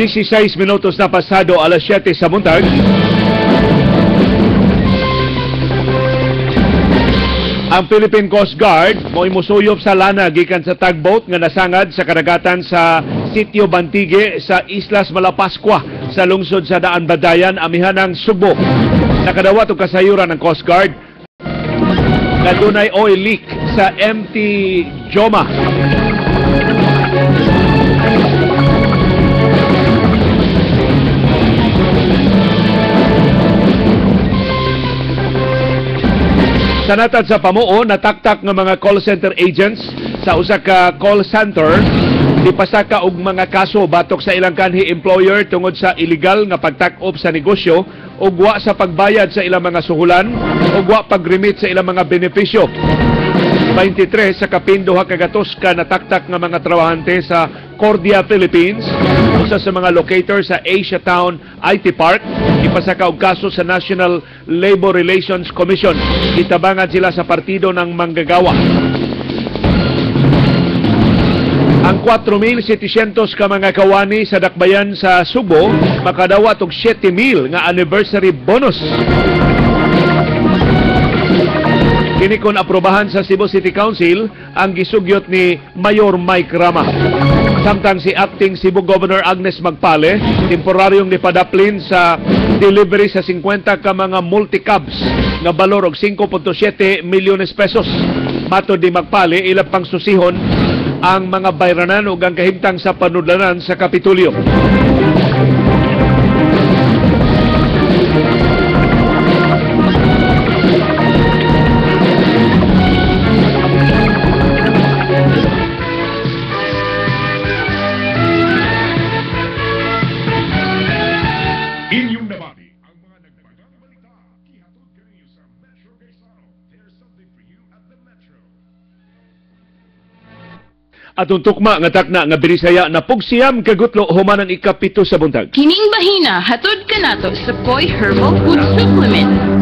16 minutos na pasado alas 7 sa buntag. Ang Philippine Coast Guard mo'y musuyop sa lana gikan sa tugboat nga nasangad sa karagatan sa Sitio Bantigue sa Islas Malapascua sa lungsod sa Daan Badayan, amihanang Sugbo. Nakadawat og kasayuran ng Coast Guard na dunay oil leak sa MT Joma. Sa natad sa Pamuo, nataktak nga mga call center agents sa usa ka call center gipasaka og mga kaso batok sa ilang kanhi employer tungod sa illegal nga pagtak-op sa negosyo ug wa sa pagbayad sa ilang mga suhulan ug wa pag-remit sa ilang mga benepisyo. 23 sa kapin duha ka gatos ka nataktak nga mga trabahante sa Cordia Philippines, usa sa mga locator sa Asia Town IT Park, ipasaka og kaso sa National Labor Relations Commission. Gitabangan sila sa partido ng manggagawa. Ang 4,700 ka mga kawani sa dakbayan sa Subo makadawat og 7,000 nga anniversary bonus. Kini kon aprobahan sa Cebu City Council ang gisugyot ni Mayor Mike Rama. Samtang si Acting Cebu Governor Agnes Magpale, temporaryong nipadaplin sa delivery sa 50 ka mga multicabs nga balor og 5.7 milyones pesos. Matod ni Magpale, ilang pang susihon ang mga bayranan ug ang kahimtang sa panudlanan sa Kapitolyo. Inyong nabati ang mga nagbagang balita. Gihatod kaniyo sa Metro Gaisano. There's something for you at the Metro. Atong tukma nga takna nga binisaya na 9 kagutlo human ang 7 sa buntag. Kining bahina hatod kanato sa Poi Herbal Food Supplement.